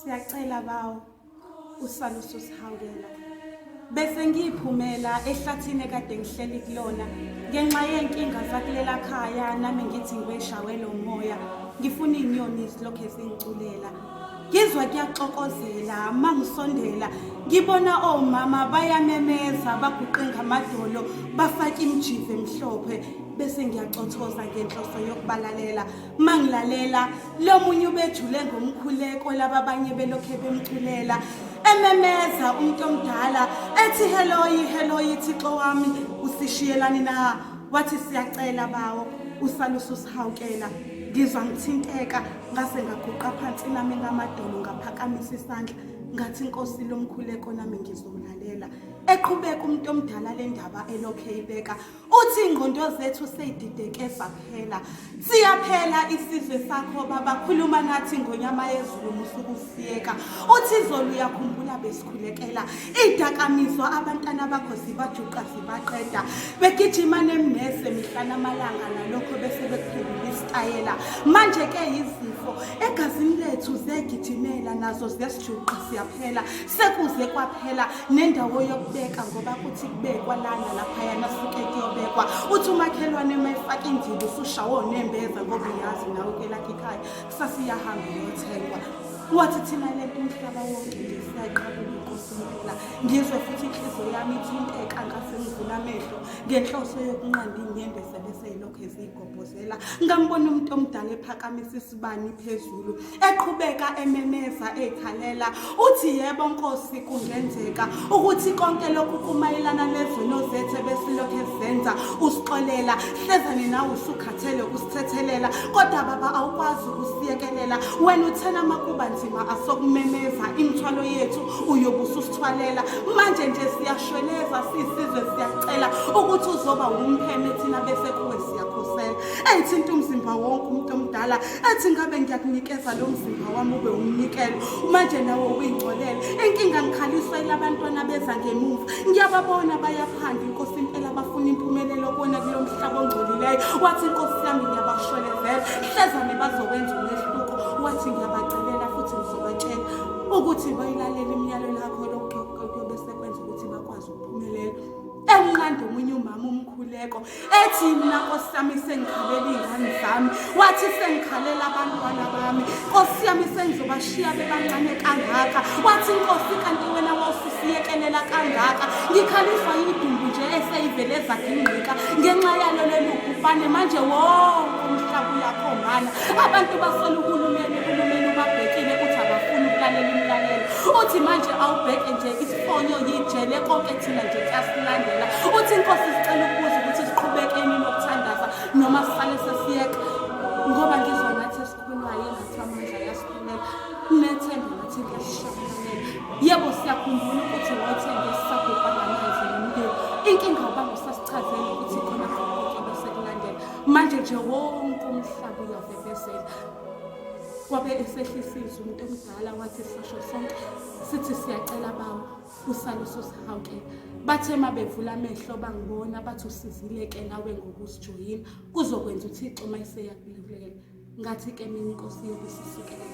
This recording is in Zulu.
Siyacela bawo usale ususihawukela. Bese ngiphumela ehlathini ekade ngihleli kulona ngenxa yenkinga zakulela khaya nami ngithi ngiweshawe lo moya ngifuna iy'nyoni zilokhu zingiculela. Ngizwa kuyaxokozela mangisondela ngibona omama bayamemeza baguqe ngamadolo bafake imijiva emhlophe bese ngiyacothoza ngenhloso yokubalalela. Mangilalela lo munye ubejule ngomkhuleko laba abanye belokhe bemculela ememeza umuntu omdala ethi heloyi heloyi Thixo wami usishiyelani na wathi siyacela bawo usale ususihawukela ngizwa ngithinteka ngase ngaguqa phansi nami ngamadolo ngaphakamisa isandla ngathi inkosi lomkhuleko nami ngizowulalela eqhubeka umuntu omdala le ndaba elokhe ibeka Uthi ingqondo zethu seyidideke saphela. Siyaphela isizwe sakho baba khuluma nathi ngonyama yezulu musukusiyeka. Uthi izolo uyakhumbula besikhulekela idakamizwa abantwana bakho zibajuqa zibaqeda. Begijima nemese mihla namalanga nalokho bese bekuphendula isitayela. Manje ke yizifo egazini lethu ziyagijimela nazo ziyasijuqa siyaphela. Sekuze kwaphela nendawo yokubeka ngoba kuthi kubekwa lana laphayana suke kuyobekwa uthi umakhelwane uma efaka indibi usushawa onembeza ngoba uyazi nawe kwelakhe ikhaya kusasa iyahamba iyothengwa wathi thina lento umhlaba wonke nje siyayiqabula inkosi impela ngizwe futhi inhliziyo yami ithinteka ngase ngivula amehlo ngenhloso yokunqanda iy'nyembezi ebese yilokhu eziyigobhozela ngambona umuntu omdala ephakamisa isibani phezulu eqhubeka ememeza eyikhalela uthi yebo nkosi kungenzeka ukuthi konke lokhu kumayelana nezono zethu ebesilokhu ezenza usixolela hlezane nawe usukhathele ukusithethelela kodwa baba awukwazi ukusiyekelela wena uthena makuba nzima asokumemeza imithwalo yethu uyobe ususithwalela manje nje siyashweleza sisizwe siyacela ukuthi uzoba wumpheme thina bese kuwe siyakhosela eyithinta umzimba wonke umuntu omdala ethi ngabe ngiyakunikeza lo mzimba wami ube umnikelo manje nawe uyingcolele inkinga ngikhaliswa ilabantwana beza ngemuva ngiyababona bayaphanda inkosi impela bafuna impumelelo kuwena kulo mhlaba ongcolileyo wathi inkosi yami ngiyabashwelezela hlezane bazokwenza umehluko wathi ngiyabacelela futhi ngizobatshela ukuthi bayilalela imiyalelo yakho lokho kuyobe sekwenza ukuthi bakwazi ukuphumelela enqanda omunye umama umkhuleko ethi mina nkosi yami sengikhalela iy'ngane zami wathi sengikhalela abantwana bami nkosi yami sengizobashiya bebancane kangaka wathi nkosi kanti wena wawususiyekelela kangaka ngikhaliswa yidumbu nje eseyivele zagingqika ngenxa yalo lolu bhubhane manje wonke umhlaba uyakhombana abantu basola uhulumeni uhulumeni ubabhekile uthi abafuni ukulalela imilalelo uthi manje awubheke nje isifonyo yijele konke thina nje kuyasilandela uthi inkosi sicela ukubuza ukuthi siqhubekeni nokuthandaza noma sisale sesiyeka ngoba ngizwa ngathi esikhulwayo engathi amandla ayasiphelela nethemba ngathi liyasishabalalela yebo siyakhumbula ukuthi wayethembe sisabhubha ngamanzi nomlilo inkinga ubanga usasichazela ukuthi khona konke bese kulandela manje nje wonke umhlaba uyavevezela Wabe esehlisa izwi umuntu omdala wathi sasho sonke sithi siyacela bawo usale ususihawukela. Bathe uma bevula amehlo bangibona bathi usizile ke nawe ngokusijoyina kuzokwenza uThixo uma eseyakulekelela. Ngathi ke mina inkosi yobe isisukela.